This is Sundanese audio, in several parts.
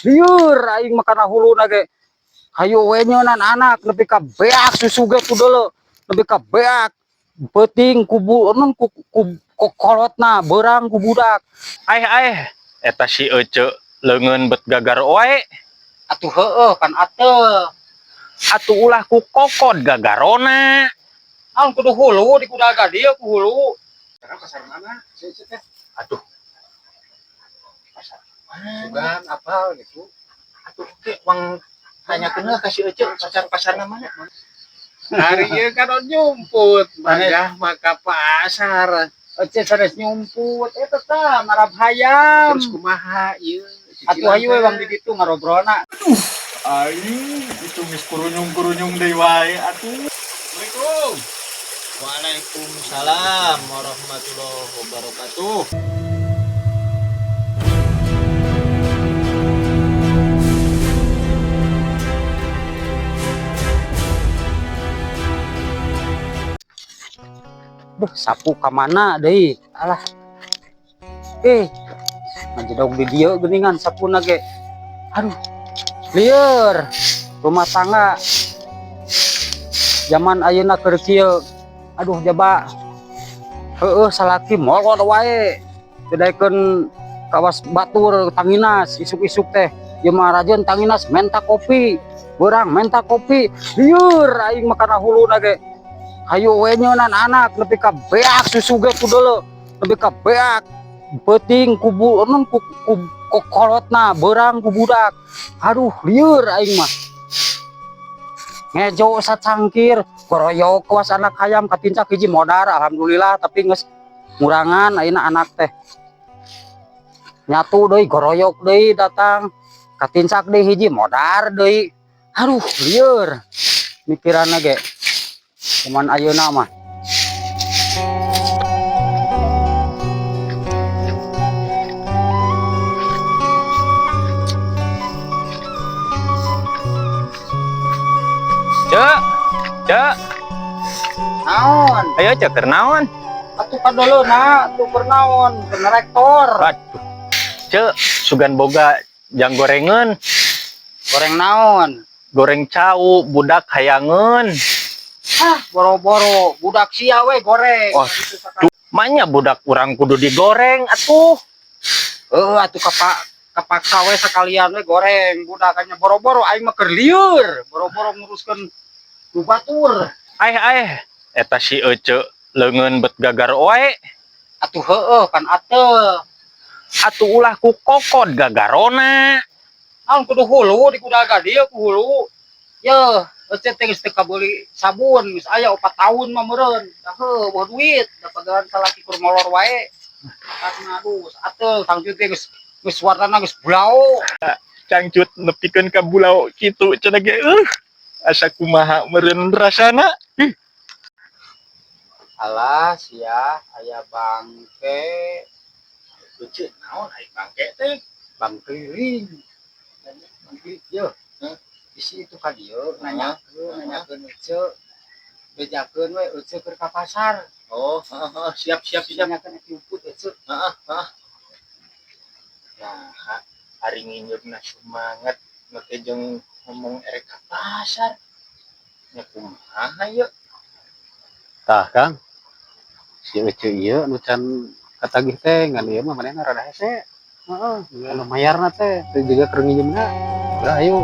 Lieur aing mah kana huluna ge. Hayu we nyeunan anak nepi ka beak susu ge ku deuleu. Nepi ka beak peuting ku non ku kokolotna beurang ku budak. Aeh aeh, eta si Ece leungeun bet gagar wae. Atuh heueuh pan ateu. Atuh ulah ku kokod gagarona. Naon kudu hulu di kuda ka dieu ku hulu. Sekarang pasar mana? Si Ece teh. Aduh. Pasar mana? Sugan apal gitu. Atuh ke wang tanyakeun lah ka si Ece pasar-pasarna mana? Hari ieu kan nyumput, bagah maka pasar. Ece sanes nyumput eta tah marab hayam. Terus kumaha ieu? Atuh hayu we bang di ditu ngarobrolna. Aing itu geus kurunyung-kurunyung deui wae atuh. Assalamualaikum. Waalaikumsalam warahmatullahi wabarakatuh. Duh, sapu ka mana deui? Alah. Ngajedog di dieu geuningan sapuna ge. Aduh. Lieur. Rumah tangga zaman ayeuna keur kieu. Aduh, jaba. Heueuh salaki molor wae. Teu daekeun kawas batur tanginas isuk-isuk teh. Ieu mah rajeun tanginas menta kopi. Beurang menta kopi. Lieur aing mah kana huluna ge. Hayu we nyeunan anak nepi ka beak susu ge ku deuleu. Nepi ka beak peuting ku non ku kokolotna beurang ku budak. Aduh, lieur aing mah. Ngejo sacangkir, goroyok kawas anak hayam katincak hiji modar alhamdulillah tapi geus ngurangan ayeuna anak teh. Nyatu deui goroyok deui datang katincak deui hiji modar deui. Aduh, lieur mikiranna ge. Cuman ayeuna mah. Cek, cek, Naon? ayo cek keur naon? Atuh kadeuleuna, atuh keur naon? Keur rektor. Aduh. Cek, sugan boga jang gorengeun, Goreng naon? Goreng cau, budak hayangeun. Ah, boro-boro budak sia we goreng. Oh, manya budak urang kudu digoreng atuh. Heuh, atuh kapaksa we sekalian we goreng budak nya boro-boro aing mah keur lieur, boro-boro nguruskeun nu batur. Aeh aeh, eta si Ece leungeun bet gagar wae. Atuh heueuh pan ateu. Atuh ulah ku kokod gagarona. Naon kudu hulu di kuda ka dieu ku hulu. Yeuh, Ece teh geus teu kabeuli sabun, geus aya 4 tahun mah meureun. Da heuh, boh duit, da pagawean salaki kur molor wae. Karena aduh, ateu tangcut teh geus geus warnana geus bulau. Cangcut nepikeun ka bulau kitu cenah ge asa kumaha meureun rasana. Ih. Alah sia aya bangke. Ece naon ai bangke teh? Bang keliling. Bang keliling yeuh. Bisi itu ka dieu nanyakeun nanyakeun Ece. Bejakeun we Ece keur ka pasar. Oh, heeh, siap siap siap. Nanyakeun jemput Ece. Heeh, heeh. Nah, ari nginjeumna semangat make jeung ngomong erek ka pasar. Nya kumaha yeuh? Tah, Kang. Si Ece ieu nu can katagih teh ngan ieu mah manehna rada hese. Heeh, anu mayarna teh teu juga keur nginjeumna. Udah ayo.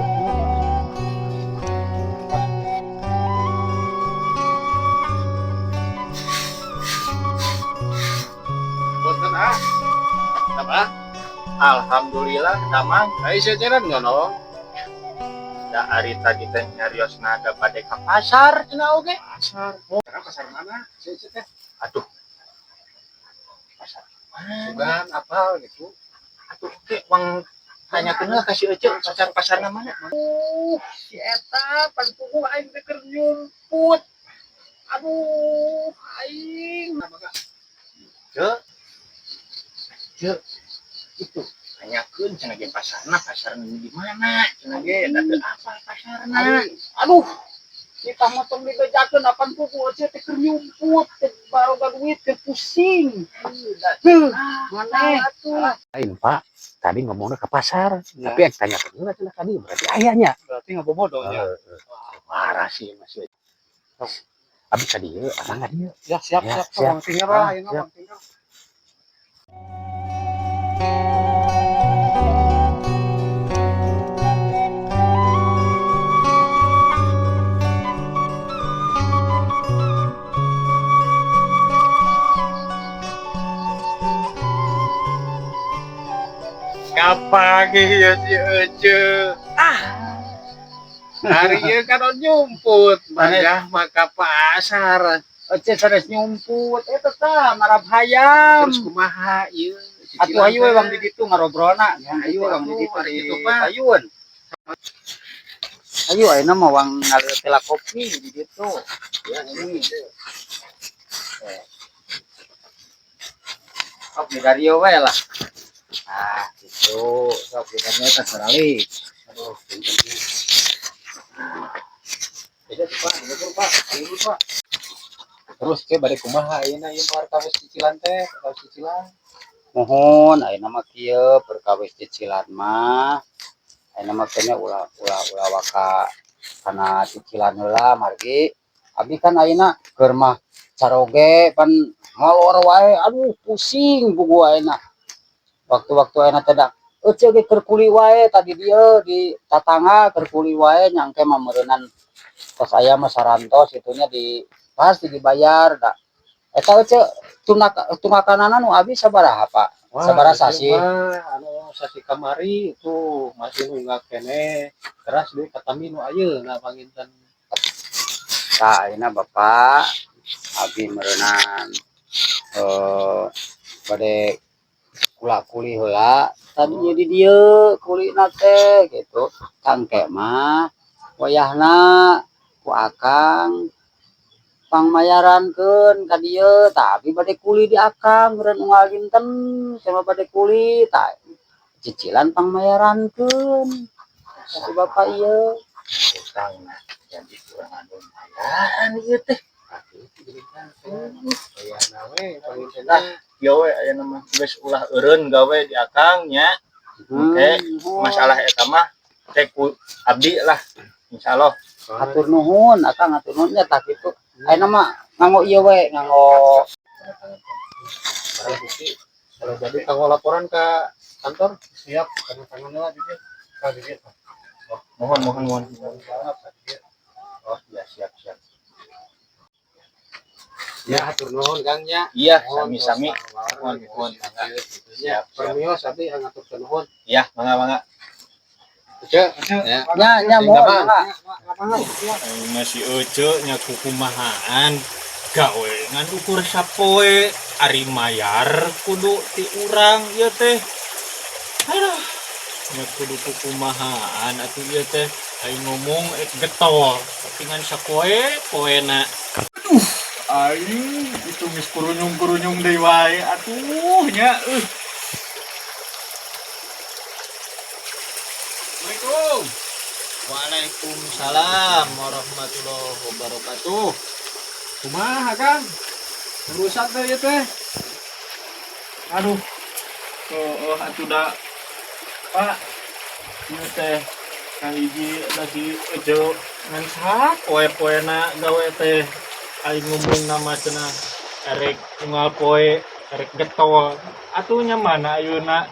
Punten ah. Apa? Alhamdulillah damang. Ai sia cenah nyonong. Da ari tadi teh nyariosna da bade ka pasar cenah oge. Pasar. Sekarang pasar mana? Si Ece teh. Aduh. Pasar mana? Sugan apal gitu. Atuh ke wang tanyakeun lah ka si Ece pasar-pasarna mana? Si eta pan puguh aing teh keur nyumput. Aduh, aing. Cek. Cek. Itu tanyakeun cenah ge pasarna, pasar di mana? Cenah ge da teu apal pasarna. Aduh. Kita motong dibejakeun apan kuku Ece teh keur nyumput, teh baroga duit teh pusing. Heuh, maneh atuh. Lain Pak, tadi ngomongnya ke pasar, Ya. tapi yang tanya ke heula cenah tadi berarti ayahnya. Berarti ngabobodo nya. Heeh. Marah sih masih. Abi ka dieu, arang ka dieu. Ya, siap, Ya, siap. siap. Bang tinggal lah, Ah, ayeuna siap. Bang tinggal. Kapanggih ya si Ece. Ah. Hari ieu kan nyumput, mangga maka pasar. Ece sanes nyumput eta tah marab hayam. Terus kumaha ieu? Atuh hayu we bang di ditu ngarobrolna. Ya, Hayu we bang di ditu ari di kitu, Pak. payun. Ayo ayeuna mah wang ngalir tela kopi di ditu. Ya, Ini. Sok di dario we lah. Ah, gitu. Sok di dario teh sarali. Aduh, punten. Beda tuh, Pak, beda tuh, Pak. Ayo dulu, Pak. Terus ke bade kumaha ayeuna ieu perkawis cicilan teh, perkawis cicilan. Mohon ayeuna mah kieu perkawis cicilan mah. Ayeuna mah kena ulah ulah ulah waka kana cicilan heula margi abdi kan ayeuna keur mah caroge pan molor wae, aduh pusing puguh ayeuna. Waktu-waktu ayeuna teh da euceu ge keur kuli wae tadi dieu di tatangga keur kuli wae nyangke mah meureunan tos aya mah sarantos itunya di pasti dibayar da. Eta euceu tunak tungakanana nu abi sabaraha Pak? Wah, Sabaraha ieu sasi? mah anu sasi kamari itu masih nunggak keneh. Teras deui katami nu ayeuna panginten. Tah ayeuna Bapak abi meureunan bade kula kuli heula tadi di dieu kulina teh gitu. Tangke mah wayahna ku akang pangmayarankeun ka dieu tah abi bade kuli di akang meureun unggal dinten sama bade kuli tah cicilan pangmayarankeun si bapak ieu. Utang jadi kurang anu bayaran ieu teh. Wayahna we panginten. Lah, ieu we ayeuna mah geus ulah eureun gawe di akang nya. Oke, masalah eta mah teh ku abdi lah. Insyaallah. Hatur nuhun akang, hatur nuhun nya tah kitu. Ayeuna mah nganggo ieu we, nganggo Barang bukti. Kalau jadi kanggo laporan ke kantor, Siap, tanda tangan lah gitu. Ka dieu. Mohon mohon mohon. Oh, ya siap siap. Ya hatur nuhun Kang nya. Iya, sami-sami. Mohon mohon. Ya, permios abdi ngatur nuhun. Iya, mangga mangga. Ece, ya. Nya nya mohon mangga. Aing mah si Ece nya kukumahaan gawe ngan ukur sapoe ari mayar kudu ti urang ieu teh. Aduh, nya kudu kukumahaan atuh ieu teh aing ngomong getol tapi ngan sapoe poena. Aduh, aing itu geus kurunyung-kurunyung deui wae atuh nya euy. Assalamualaikum. Waalaikumsalam warahmatullahi wabarakatuh. Kumaha Kang? Urusan teh ieu teh. Aduh. Oh, atuh da Pak. Ieu teh kahiji da si Ejo ngan saha poe-poena gawe teh aing ngomong nama cenah erek unggal poe erek getol. Atuh nya mana ayeuna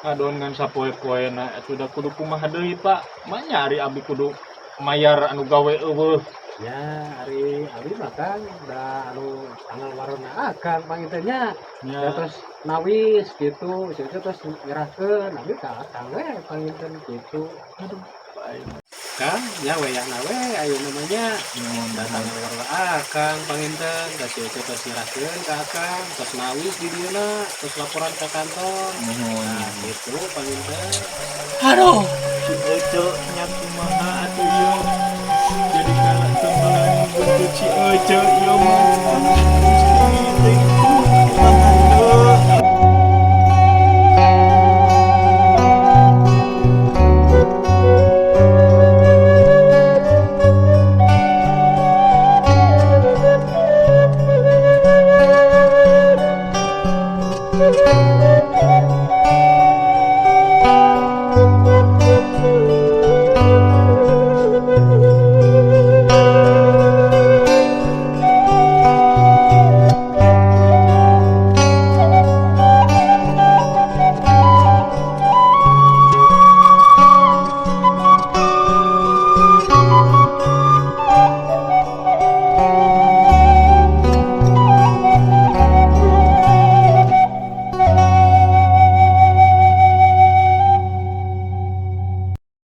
ngadon ngan sapoe-poena atuh da kudu kumaha deui Pak. Manya ari abi kudu mayar anu gawe eueuh. Ya, ari abi mah Kang da anu tanggal warna akang panginten nya. Nya. Ya terus nawis gitu, itu terus nyerahkeun abi ka akang we panginten gitu. Aduh, aing Kang, nya wayahna we ayeuna mah nya. nyuwun Datang warna akang panginten, kasih itu terus nyerahkeun ka akang, terus nawis di dieuna, terus laporan ke kantor. Nuhun. Nah, gitu panginten. Aduh, si Ece nya kumaha atuh ieu. Jadi kalah tembelan buntut si Ece ieu mah.